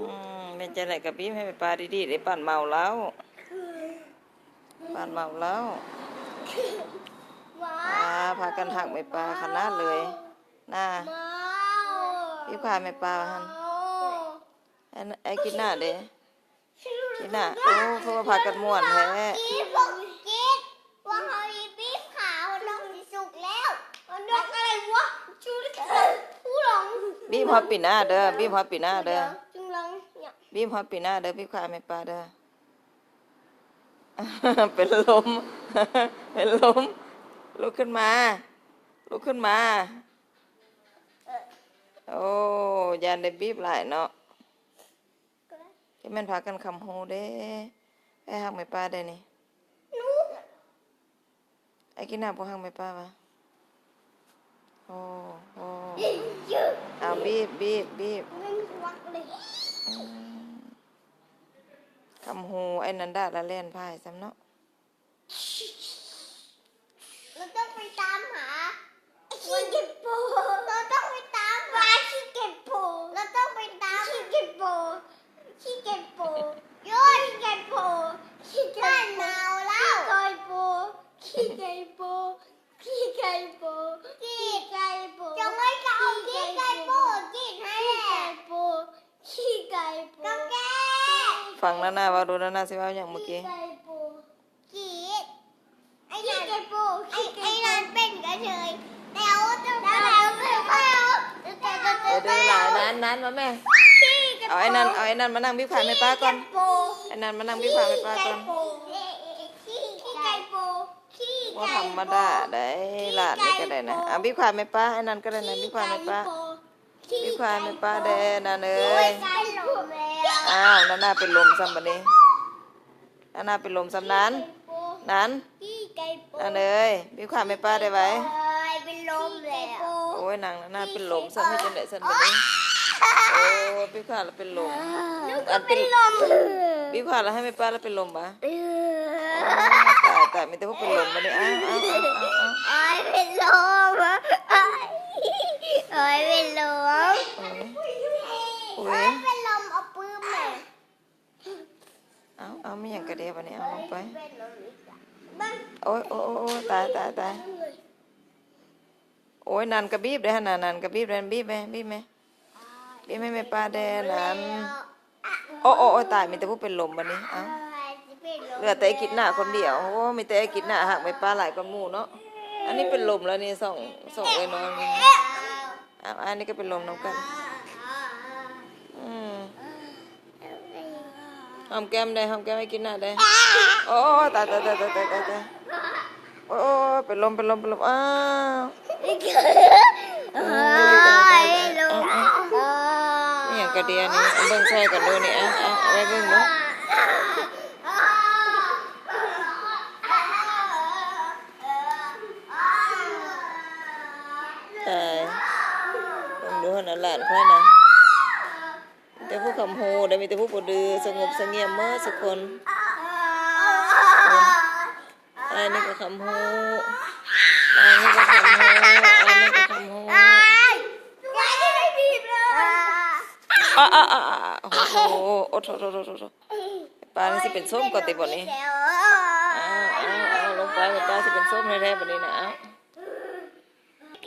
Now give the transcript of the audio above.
ອືມ ແມ່ນຈັ່ງໃດກໍບີບໃຫ້ແມ່ປ້າດີໆເດ້ ປານເມົາເຫຼົ້າ ປານເມົາເຫຼົ້າ. ວ້າ ອ່າ ພາກັນຮັກແມ່ປ້າຂະໜາດເລີຍນະ. ບີບຂາແມ່ປ້າຫັ້ນ. ອັນ ໄອ້ກິນໜ້າເດ້ ກິນໜ້າ. ໂອ້ ຄືວ່າພາກັນມ່ວນແທ້. ກິນ ພວກກິນ ພວກເຮົາບີບຂາ ມັນຕ້ອງຊິສຸກແລ້ວ. ມັນດອກອະໄລວະ? ຊູລອງ ບີບຮອດປີໜ້າເດີ ບີບຮອດປີໜ້າເດີ. ບີບຮອດປີໜ້າເດີ ບີບຂາແມ່ປ້າເດີ. ເປັນລົມ ເປັນລົມ. ລຸກຂຶ້ນມາ ລຸກຂຶ້ນມາ. ໂອ້ ຢ້ານໄດ້ບີບຫຼາຍເນາະ. ຈະແມ່ນພາກັນຄຳຮູ້ເດ້. ໄອ້ຮັກແມ່ປ້າໄດ້ນີ້. ໄອ້ກິນໜ້າບໍ່ຮັກແມ່ປ້າຫວາ? ໂອ້ ໂອ້ ເອົາ ບີບ ບີບ ບີບ. ອືມ ຄຳຮູ້ ໄອ້ນັນດາລະແລ່ນພາຍຊ້ຳເນາະ. ເຮົາຕ້ອງໄປຕາມຫາຂີ້ເກັບໂປ. ເຮົາຕ້ອງໄປຕາມຫາຂີ້ເກັບໂປ. ເຮົາຕ້ອງໄປຕາມຂີ້ເກັບໂປ. ຂີ້ເກັບໂປ ໂອ້ຍ ຂີ້ເກັບໂປ ຂີ້ເກັບໂປ ບ້ານເມົາແລ້ວ ຂີ້ໄກ່ໂປ ຂີ້ໄກ່ໂປ ຂີ້ໄກ່ໂປ ຂີ້ໄກ່ໂປ ຈະໄວ້ກໍເອົາຂີ້ໄກ່ໂປກິນໃຫ້ແຫຼະ. ຂີ້ໄກ່ໂປ ຂີ້ໄກ່ໂປ ກໍແກ້ ຟັງນານາເວົ້າດູ ນານາຊິເວົ້າຫຍັງມື້ກີ້? ຂີ້ໄກ່ໂປ ຂີ້ ໄອ້ນັ້ນ ຂີ້ໄກ່ໂປ ໄອ້ ຂີ້ໄກ່ໂປ ໄອ້ນັ້ນເປັນກະເທີຍ ແລ້ວຈະ ແລ້ວ ເອີ ດື້ຫຼາຍ. ນັ້ນ ນັ້ນ ມາແມ່. ເອົາໄອ້ນັ້ນ ເອົາໄອ້ນັ້ນມານັ່ງບີບຂາແມ່ປ້າກ່ອນ. ໄອ້ນັ້ນມານັ່ງບີບຂາແມ່ປ້າກ່ອນ. ຂີ້ໄກ່ໂປ ຂີ້ໄກ່ໂປ ບໍ່ທຳມະດາໄດ໋ ຫຼານນີ້ກໍໄດ້ນະ. ເອົາບີບຂາແມ່ປ້າ ໄອ້ນັ້ນກໍໄດ້ນະ ບີບຂາແມ່ປ້າ. ບີບຂາແມ່ປ້າແດ່ນາເອີຍ. ອ້າວ ນານາເປັນລົມຊ້ຳບາດນີ້ ນານາເປັນລົມຊ້ຳ. ນານ ນານ ນານເອີຍ ບີບຂາແມ່ປ້າໄດ້ໄວ. ເປັນລົມແລ້ວ. ໂອ້ຍ ນາງນານາເປັນລົມຊ້ຳ ເຮັດຈັ່ງໃດຊັ້ນບາດນີ້? ໂອ້ຍ ບີບຂາລະເປັນລົມ. ອັນເປັນ ບີບຂາລະໃຫ້ແມ່ປ້າລະເປັນລົມຫວາ? ເອີ ຕາຍ ຕາຍ ມີແຕ່ຜູ້ເປັນລົມບາດນີ້. ອ້າວ ອ້າວ ອ້າວ ອ້າວ ໂອ້ຍ ເປັນລົມ ໂອ້ຍ ເປັນລົມ ໂອ້ຍ ເປັນລົມ. ເອົາປຶ້ມແມ່. ເອົາ ເອົາ ມີຫຍັງກະເດບາດນີ້ ເອົາລົງໄປ. ໂອ້ຍ ໂອ້ຍ ໂອ້ຍ ຕາຍ ຕາຍ ຕາຍ. ໂອ້ຍ ນານກະບີບເດ້ຫັ້ນນະ ນານກະບີບເດ້ ບີບແມ່ ບີບແມ່ ບີບໃຫ້ແມ່ປ້າແດ່ ນານ. ໂອ້ ໂອ້ ໂອ້ຍ ຕາຍ ມີແຕ່ຜູ້ເປັນລົມບາດນີ້. ເອົ້າ ເຫຼືອແຕ່ໄອ້ກິດໜ້າຄົນດຽວ. ໂອ້ ມີແຕ່ໄອ້ກິດໜ້າຮັກແມ່ປ້າຫຼາຍກວ່າໝູ່ເນາະ. ອັນນີ້ເປັນລົມແລ້ວນີ້ ສອງ ສອງເອື້ອຍນ້ອງນີ້. ອ້າວ ອັນນີ້ກໍເປັນລົມນຳກັນ. ອືມ ຫອມແກ້ມແດ່ ຫອມແກ້ມໃຫ້ກິດໜ້າແດ່. ໂອ້ ຕາຍ ຕາຍ ຕາຍ ໂອ້ ເປັນລົມ ເປັນລົມ ເປັນລົມ. ອ້າວ ເປັນລົມ ເອີ ຕາຍ ຕາຍ ຕາຍ ຕາຍ. ເອີ ເອີ ອີຫຍັງກະເດຍນີ້ ເບິ່ງຊ່ອຍກັນດູນີ້. ເອົາ ເອົາ ເອົາໄວ້ເບິ່ງດູ. ຕາຍ ເບິ່ງດູຫັ້ນນະ ຫຼານຂ້ອຍນະ. ມີແຕ່ຜູ້ຄຳຮູ້ເດ້ ມີແຕ່ຜູ້ບໍ່ດື້ ສະຫງົບສະຫງຽມໝົດທຸກຄົນ. ອ້າຍນີ້ກໍຄຳຮູ້ ອ້າຍນີ້ກໍຄຳຮູ້ ອ້າຍນີ້ກໍຄຳຮູ້. ອ້າ ອ້າ ອ້າ ໂອ້ໂຫ ໂອ້ໂຫ ໂອ້ໂຫ ປ້ານີ້ຊິເປັນສົມກ່ອນຕິບາດນີ້. ອ້າວ ອ້າວ ອ້າວ ລົງໄປ ປ້າຊິເປັນສົມແທ້ໆບາດນີ້ນະ. ອ້າວ